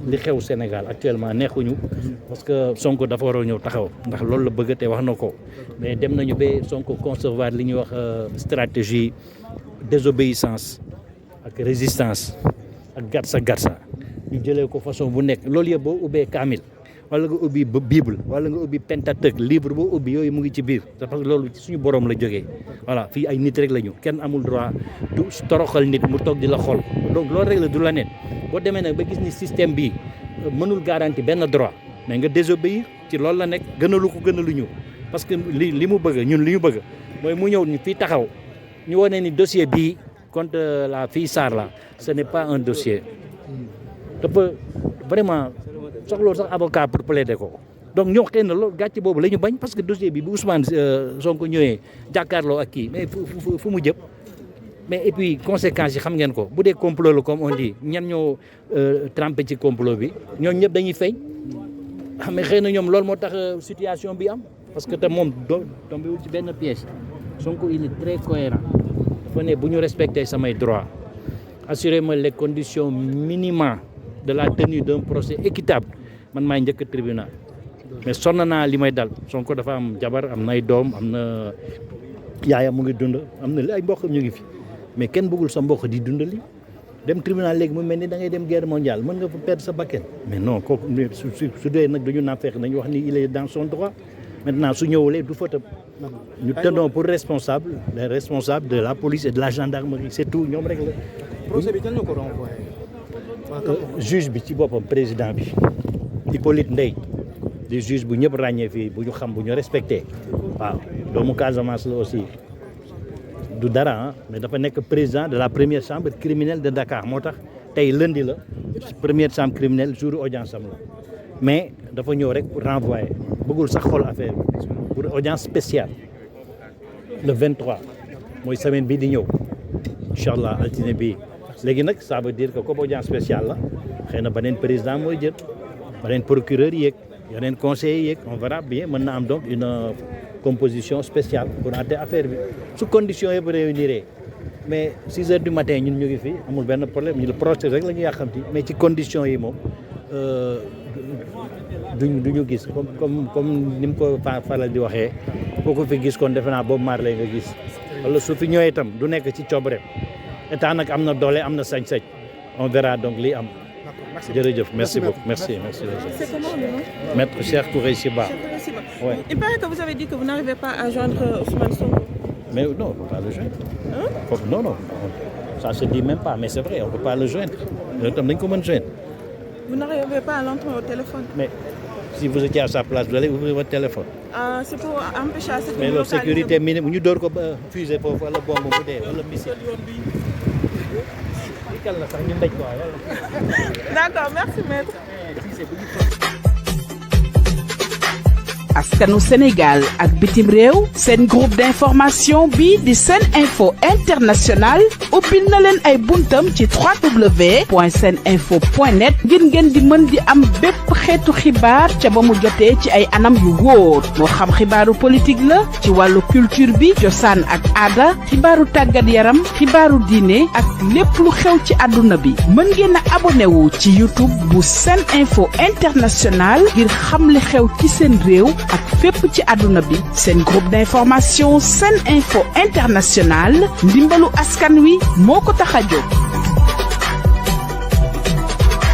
li xew Sénégal actuellement neexuñu parce que Sonko dafa war a ñëw taxaw ndax loolu la bëgg te wax na ko mais dem nañu ba Sonko concevoir li ñuy wax stratégie désobéissance ak résistance ak gatsa ñu jëlee ko façon bu nekk loolu yëpp boo ubbee kaamil wala nga ubbi bible wala nga ubbi pentateuque livre boo ubbi yooyu mu ngi ci biir parce que loolu ci suñu borom la jógee voilà fii ay nit rek la ñu kenn amul droit du toroxal nit mu toog di la xool donc loolu rek la du la neen boo demee nag ba gis ni système bi mënul garanti benn droit mais nga désobéir ci loolu la nekk gënaluñu parce que li mu bëgg ñun li ñu bëgg mooy mu ñëw ni fii taxaw ñu wane ni dossier bii contre la fille Sarr là ce n'est pas un dossier dafa vraiment soxloolu sax avocat pour plaider ko donc ñoo xëy na loolu gàcce boobu la ñu bañ parce que dossier bi bu Ousmane Sonko ñëwee jàkkaarloo ak kii mais fu mu jëm mais et puis conséquences yi xam ngeen ko bu dee complot la comme on dit ñan ñoo trempé ci complot bi ñooñu ñëpp dañuy feeñ mais xëy na ñoom loolu moo tax situation bi am parce que te moom tombewul ci benn piège Sonko il est très cohérent dafa ne bu ñu respecter samay droits assurer-moi les conditions minimales de la tenue d'un procès équitable man maay njëkk tribunal mais sonn naa li may dal Sonko dafa am jabar am nay doom am na yaayam mu ngi dund am na ay mbokkam ñu ngi fi mais kenn bëggul sa mbokk di dundali dem tribunal léegi mu mel ni da ngay dem guerre mondiale mën nga fa perdre sa bakkan mais non kooku su dee nag dañu naa fekk nañu wax ni il est dans son droit maintenant su ñëwulee du fa tëb ñu tenons pour responsable les responsables de la police et de la gendarmerie c'est tout ñoom rek la. procès bi kan la ko renvoyé. juge bi ci boppam président bi Hippolyte Ndeye di juge bu ñëpp ràññee fii bu ñu xam bu ñu respecté waaw doomu Casamance la aussi du dara mais dafa nekk président de la première chambre criminelle de Dakar moo tax tey lundi la première chambre criminelle jour audience am la mais dafa ñëw rek pour renvoyer bëggul sax xool affaire bi pour audience spéciale le 23 mooy semaine bii di ñëw incha allah altine bii léegi nag ça veut dire que comme audience spéciale la xëy na beneen président mooy jël beneen procureur yeeg yeneen conseillers yeeg on verra bien mën na am donc une composition spéciale pour àtte affaire bi su conditions yëpp réunir mais 6 heures du matin ñun ñu ngi fi amul benn problème ñu le procès rek la ñu yàqamti mais ci conditions yi moom duñu gis comme ni mu ko faral di waxee boo ko fi gis kon defe naa boobu maar lay nga gis wala su fi ñëwee itam du nekk ci coobare état nag am na doole am na sañ-sañ on verra donc lii am. jërëjëf merci beaucoup merci. C'est comment le nom? Maître Cheikh Khoureyssi Ba. Ouais. Il paraît que vous avez dit que vous n'arrivez pas à joindre Ousmane Sonko. Mais non, on ne peut pas le joindre. Non, ça se dit même pas, mais c'est vrai, on ne peut pas le joindre. Vous n'arrivez pas à l'entendre au téléphone? Mais si vous étiez à sa place, vous allez ouvrir votre téléphone. C'est pour empêcher à cette mais la sécurité minimum, nous devons fuser pour la bombe, le missile. D'accord, merci maître. askanu Sénégal ak bitim réew seen groupe d'information bi di Sen Info International ubbil na leen ay buntam ci www.seninfo.net ngir ngeen di mën di am bépp xeetu xibaar ca ba mu jotee ci ay anam yu wóor moo xam xibaaru politique la ci wàllu culture bi cosaan ak aada xibaaru tàggat yaram xibaaru diine ak lépp lu xew ci àdduna bi mën ngeen a abonné wu ci YouTube bu Sen Info International ngir xam li xew ci seen réew ak fépp ci àdduna bi seen groupe d'information Sen Info International ndimbalu askan wi moo ko tax a jóg